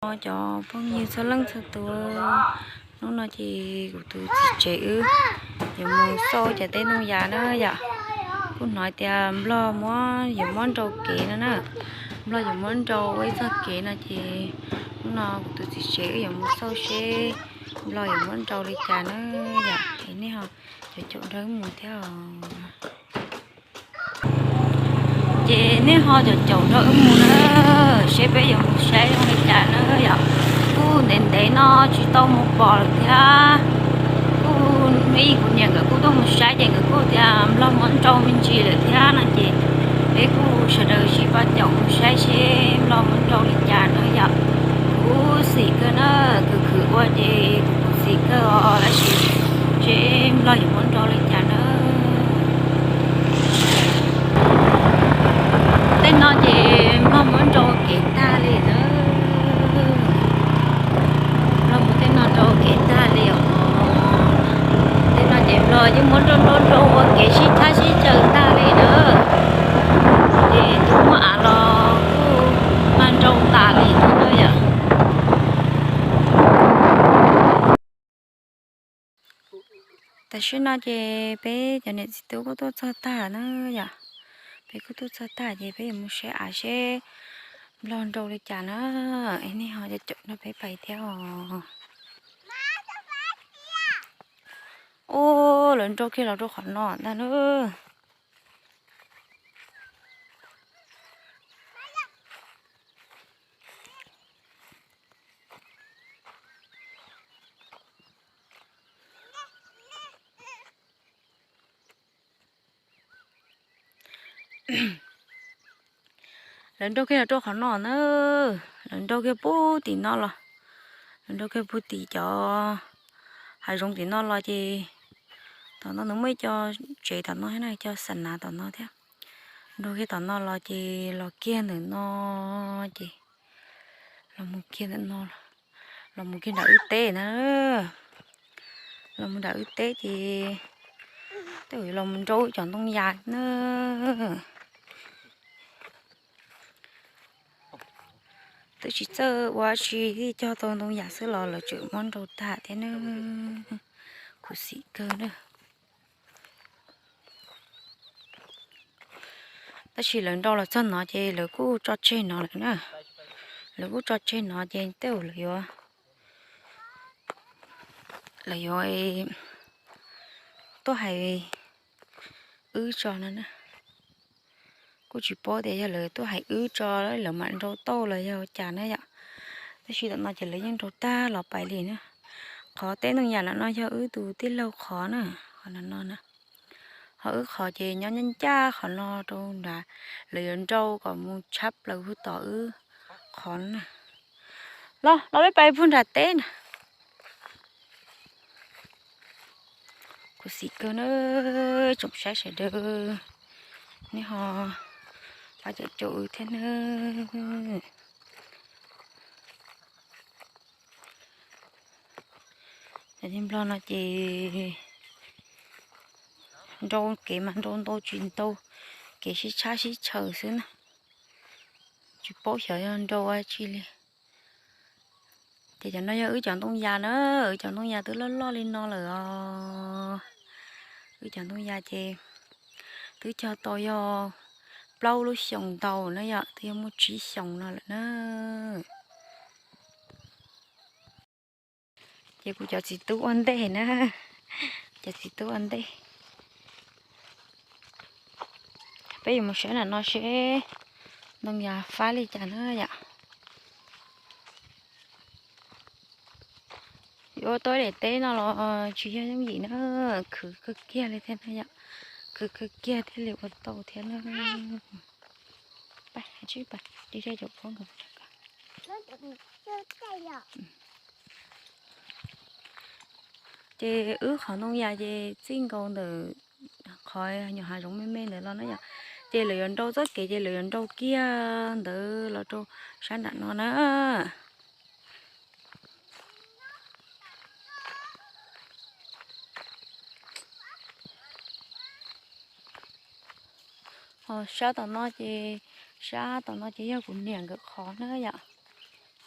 Cov phooj ywg txhua leej txhua tus, hnub no ces kuv tus txiv tsev wb yuav mus xauj cov teb ntoo yas na yom. Kuj hnov tias nplog muab, yuav muab nrau kev no na. Nplog yuav muab nrau ua ib txoj kev no ces hnub no kuv tus txiv tsev wb yuav mus xauj seb nplog yuav muab nrau li cas na yom. Es nej ho caum caum nrog wb mus thiab os. Ces nej ho caum caum nrog wb mus na, seb peb yuav mus saib zoo li cas na yom. Kuj ntev ntev no tsis tau mus pom lawm thiab. Kuj ib kuv niam nkawd kuj tuaj mus saib ces nkawd kuj tias nplog muab nrau me ntsis lawm thiab no ces peb kuj sawv daws sib pab caum mus saib seb nplog muab nrau li cas na yom. Kuv xim kawg na, khwv khwv ua ces kuv xim kawg os, tab sis seb nplog yuav muab nrau li cas na. Tej no ces nplog muab nrau kev tag li na. Nplog muab tej no nrau kev tag li os. Tej no ces nplog yeej muab nrau nrau nrau ua kev sib tshab sib caw tag li na. Ces tus muaj av los kuj mag nrau tas li thiab na yom. Tam sim no ces peb cov niam txiv tub kuj tuaj txog tag na yom. Peb kuj tuaj txog tag ces peb yuav mus saib av seb nplog nrau li cas na. Es nej ho caum caum nrog peb pais thiab os. Ub, lawv nrau kiag los rau qhov no ntag na. Lawv nrau kiag los rau qhov no na. Lawv nrau kiag puag tim no los, lawv nrau kiag puag tim cov hav zoov tim no los ces tom no nws muaj ib co tsev tom no thiab na, cov xa nav tom no thiab. Nrau kiag tom no los ces los kiag ntawm no ces los mus kiag ntawm no, los mus kiag nram wb teb na. Los mus nram wb teb ces tej zaum los mus nrau cov ntoo yas na. Twb tsis txawj ua tsi, cog tau ntoo yas xwb los lawv tseem muab nrau tag thiab na. Khuv xim kawg na. Tab sis lawv nrau los txog no ces lawv kuj tso tseg no lawm na. Lawv kuj tso tseg no ces tej zaum lawv yuav, lawv yuav tuaj hais wb tso no na. Kuj tsis paub tias yog lawv tuaj hais wb tso lawv mam nrau tau los yog cas na yom. Tab sis tom no ces lawv yeej nrau tag los pais li na. Qhov teb ntoo yas no no yog wb tus tij laug qhov na, qhov no no na. Ho wb qhov ces nyob ncaj ncaj qhov no rau nrad, lawv yuav nrau kom mus tshab plaws puag tom wb qhov na. Los los peb pais puag nram teb na. Khuv xim kawg na, tsoom saib sawv daws, nej ho pab caum caum wb thiab na. Cov neeg Nplog no ces nrau kev mas nrau ntau tsis ntau, kev sib tshab sib chaws xwb na. Tsis paub xyov yog nrau ua tsi li. Ces cov no yog wb cov ntoo yas na, wb cov ntoo yas twb loj loj li no lawm os. Wb cov ntoo yas ces twb cog tau yog plaub lub xyoos ntau na yom, twb yog muaj tsib xyoos no lawm na. Ces kuv cov txiv tub ua ntej na, cov txiv tub ua ntej. Peb yuav mus saib nram no seb ntoo yas fab li cas na yom. Yuav ua tau daim teb no los tsis yog yooj yim na, khwv kawg kiag li thiab na yom, khwv kawg kiag thiaj li ua tau thiab na. Pab, pab, ces wb qhov ntoo yas ces txij nkaus ntawm qhov nyuam hav zoov me me ntawd los na yom, ces lawv yuav nrau txoj kev ces lawv yuav nrau kiag ntawd los rau sab nram no na. Ho sab tom no ces, sab tom no ces yog kuv niam nkawd qhov na yom.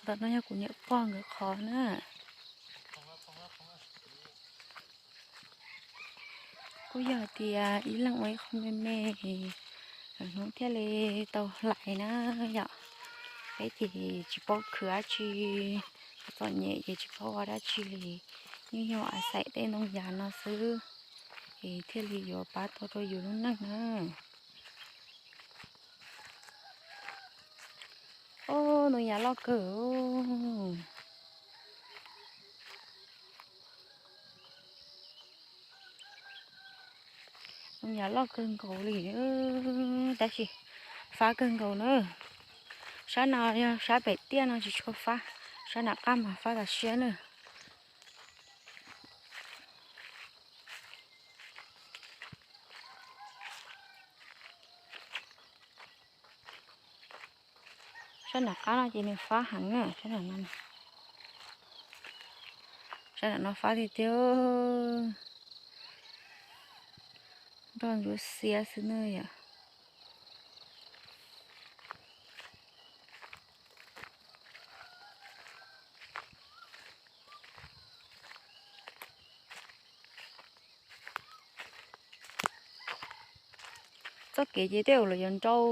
Ho Tom no yog kuv niam pog nkawd qhov na. Kuj yog tias ib leeg ua ib qho me me, lwm hnub thiaj li tau hlais na yom. Peb ces tsis paub khwv dab tsi, txom nyem ces tsis paub ua dab tsi li, yeej yog a xaim tej ntoo yas no xwb, es thiaj li yuav pab tau rau yus lub neej na. Ub, ntoo yas loj kawg. Ntoo yas loj kawg nkaus li, tab sis fab kawg nkaus na. Sab no yog sab pem tiaj no tsis tshua fab, sab nram qab mas fab tas siab na. Sab nram qab no ces nws fab heev na, sab nram no, sab nram no fab tiag tiag, nroj ntsuab xiab xwb na yom. Txoj kev ces tej zaum lawv yuav nrau,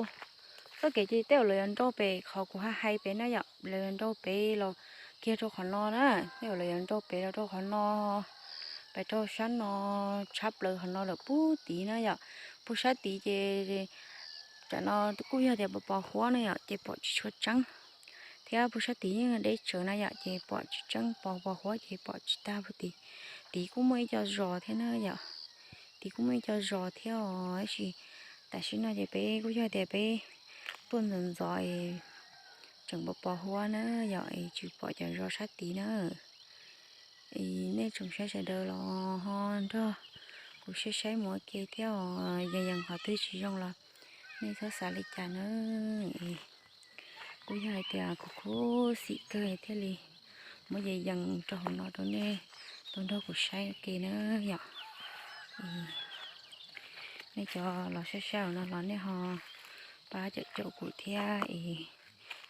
txoj kev ces tej zaum lawv yuav nrau pem qhov kuv hais hais pem na yom, lawv yuav nrau pem los kiag rau qhov no na, tej zaum lawv yuav nrau pem los rau qhov no, pem rau sab no, tshab plaws qhov no lawm puag tid na yom. Puag sab tid ces tam no kuj yog tias pos pos huab na yom, ces pom tsis tshua tseeb, thiab puag sab tid yeej deb tsawv na yom, ces pom tsis tseeb, pos pos huab ces pom tsis tag puag tid. Tid kuj muaj ib co zos thiab na yom, tid kuj muaj ib co zos thiab os, tab sis tam sim no ces peb kuj yog tias peb tuaj ntxov ntxov es tseem pos pos huab na yom, es tsis pom cov zos sab tid na. Es nej tsoom saib sawv daws los ho nrog kuv saib saib mus ua ke thiab os, yees yees qhov twg tsis zoo los nej txhob xav li cas na. Kuj yog hais tias kuv khuv xim kawg thiaj li muab yees yees rau hauv no rau nej tau nrog kuv saib ua ke na yom. Nej cov los saib saib hauv no los nej ho pab caum caum kuv thiab es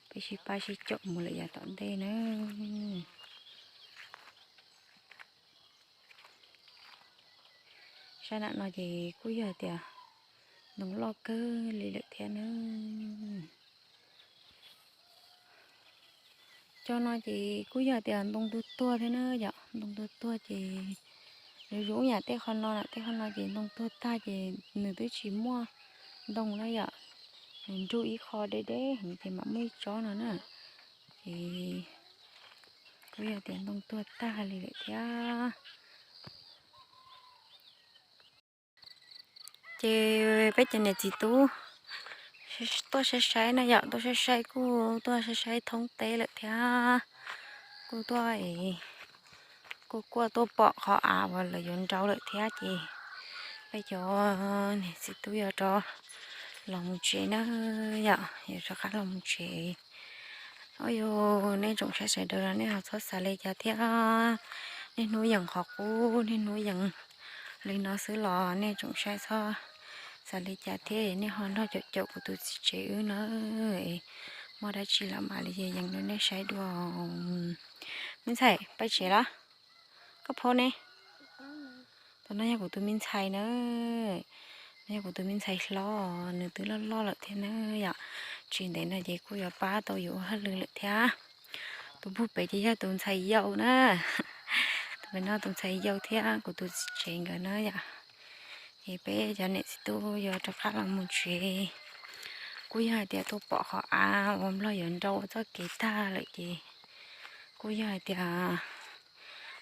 peb sib pab sib caum mus lawm yav tom ntej na. Sab nram no ces kuj yog tias ntoo loj kawg li lawm thiab na. Cov no ces kuj yog tias ntoo tuag tuag thiab na yom, ntoo tuag tuag ces zoo zoo yam tej qho no na, tej qho no ces ntoo tuag tag ces nws twb tsis muaj ntoo na yom, nws nrug ib qho deb deb heev ces mam muaj ib tsob no na. Ces kuj yog tias ntoo tuag tag li lawm thiab. Ces peb cov niam txiv tub tuaj saib saib na yom, tuaj saib saib kuj tuaj saib saib thoob teb lawm thiab. Kuj tuaj, kuj kuaj tuaj pom qhov av uas lawv yuav nrau lawm thiab ces peb cov niam txiv tub yuav rov los mus tsev na yom, yuav rov qab los mus tsev. Ua yog nej tsoom saib sawv daws los nej ho txhob xav li cas thiab. Niaj hnub yees qhov qub, niaj hnub yees li no xwb los nej tsoom saib txhob xav li cas thiab, nej ho nrog caum caum kuv tus txiv tsev wb na. Muaj dab tsi los mam li yees yees rau nej saib dua. Me ntxhais, pab tsev los? Koj phob ne? Tus no yog kuv tus me ntxhais na. No yog kuv tus me ntxhais hlob, nws twb loj loj lawm thiab na yom. Tsis ntev no ces kuj yuav pab tau yus ua hauj lwm lawm thiab. Tus puag pem ces yog tus ntxhais yau na. Tus pem no tus ntxhais yau thiab kuv tus txiv tsev nkawd na yom. Ces peb cov niam txiv tub yuav rov qab los mus tsev. Kuj yog hais tias tuaj pom qhov av uas nplog yuav nrau ua txoj kev tag lawm ces kuj yog hais tias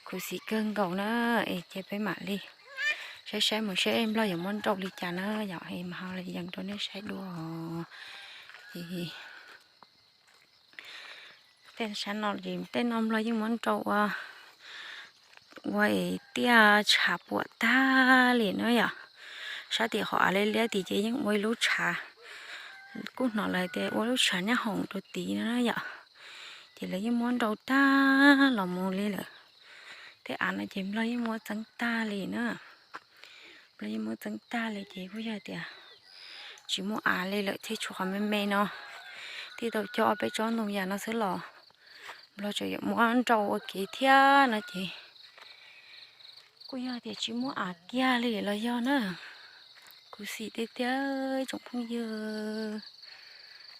khuv xim kawg nkaus na. Es ces peb mam li saib saib mus seb nplog yuav muab nrau li cas na yom, es mam ho li yees rau nej saib dua. Ces tej sab no ces tej no nplog yeej muab nrau ua, ua es tiaj tshav puam tag li na yom. Sab tim qhov av liab liab tid ces yeej ua ib lub tshav, kuj hnov lawv tias ua lub tshav nyab hoom rau tid no na yom. Ces lawv yeej muab nrau tag los mus li lawm. Tej av no ces nplog yeej muab txeeb tag li na. Nplog yeej muab txeeb tag li ces kuj yog tias tsis muaj av li lawm thiaj tshuav qhov me me no thiaj tau cog peb tsob ntoo yas no xwb los Nplog tseem yuav muab nrau ua kev thiab no ces kuj yog tias tsis muaj av kiag li los yog na. Khuv xim tiag tiag tsoom phooj ywg.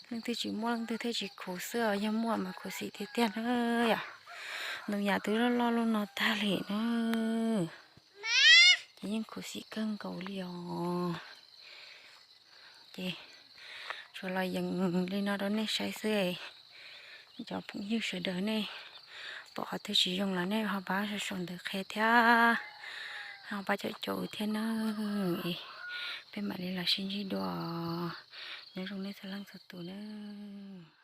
Leej twg tsis muaj leej twg thiaj tsis khuv xwb os, yog muaj mas khuv xim tiag tiag na yom. Ntoo yam twb loj loj loj no tag li na, ces yeej khuv xim kawg nkaus li os. Ces tsuas los yees li no rau nej saib xwb. Cov phooj ywg sawv daws nej pom qhov twg tsis zoo los nej ho pab sau sau ntawv qhia thiab, ho pab caum caum thiab na. Peb mam li los sib ntsib dua. Nyob zoo nej txhua leej txhua tus nawb.